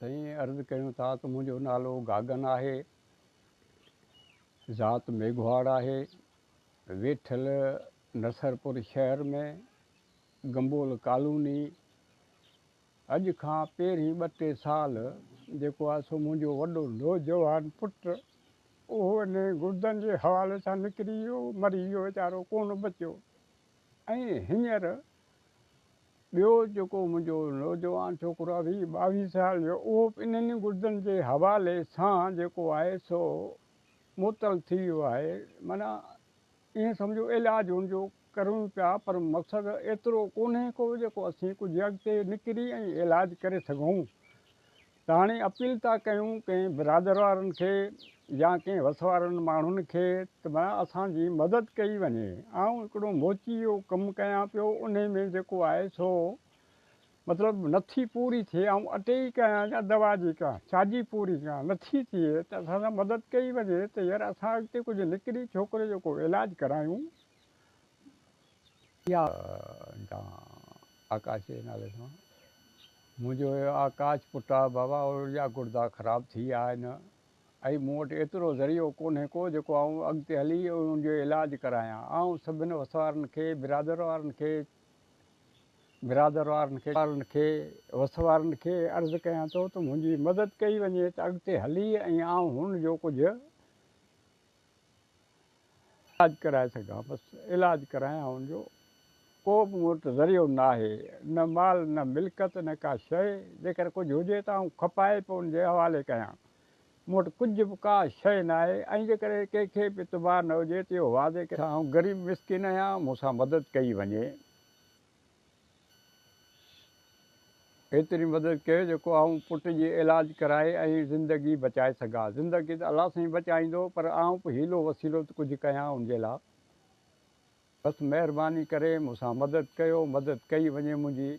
سائين عرض ڪيون ٿا ته منهنجو نالو گاگن آهي، ذات ميگهواڙ آهي، ويٺل نصرپور شهر ۾ گمبول ڪالوني. اڄ کان پهرين ٻه ٽي سال جيڪو آهي سو منهنجو وڏو نوجوان پٽ اهو انهي گردن جي حوالي سان نڪري ويو، مري ويو ويچارو ڪونه بچيو ۽ هينئر ٻيو جيڪو منهنجو نوجوان ڇوڪرو آهي 20 22 سال جو اهو به انهن ئي گردن جي حوالي سان جيڪو آهي سو معطل ٿي ويو آهي معنيٰ ائين سمجهو علاج هن جو ڪريون پيا پر مقصد ايترو ڪونهي ڪو جيڪو اسين ڪجهه اڳتي نڪري ۽ علاج ڪري سگهون. ته هاڻي اپيل ٿا ڪيون ڪنهن برادر وارن کي يا ڪنهن وس وارن ماڻهن کي ته ڀلا اسان جي مدد ڪئي وڃي. آئون هڪڙو موچي جو ڪم ڪيان پيو انهي ۾ جيڪو آهي سو مطلب نٿي پوري ٿئي آئون اٽي جي ڪيان يا دوا جي ڪيان ڇا جي پوري ڪيان نٿي ٿئي ته اسان سان مدد ڪئي وڃي ته يار اسان اڳتي ڪجهه نڪري ڇوڪري جو ڪو علاج ڪرايون. يا آڪاش جي نالي سان منهنجو آڪاش پٽ آ بابا جا گڙدا خراب ٿي ويا آهن ۽ مون وٽ ايترو ذريعو ڪونهي ڪو جيڪو آئون اڳتي هلي ان جو علاج ڪرايان آئون سڀن وس وارن کي برادر وارن کي برادر وارن کي وارن کي وس وارن کي عرض ڪيان ٿو ته منهنجي مدد ڪئي وڃي ته اڳتي هلي ۽ آئون هن جو ڪجهه علاج ڪرائي سگهان بس علاج ڪرايان ان جو ڪو به مون وٽ ذريعو ناهي نه مال نه ملڪيت نه ڪا شيء جيڪر ڪجهه هجي ته آئون کپائي پوء ان جي حوالي ڪيان مون وٽ ڪجهه به ڪا شيء ناهي ۽ جيڪڏهن ڪنهن کي به اعتبار نه هجي ته اهو واضح ڪيان آئون غريب مسڪين آهيان مون سان مدد ڪئي وڃي. ايتري مدد ڪيو جيڪو آئون پٽ جي علاج ڪرائي ۽ زندگي بچائي سگهان. زندگي ته الله سائين بچائيندو پر آئون به حيلو وسيلو ته ڪجهه ڪيان ان جي لاء. بس مهرباني ڪري مون سان مدد ڪيو، مدد ڪئي وڃي منهنجي.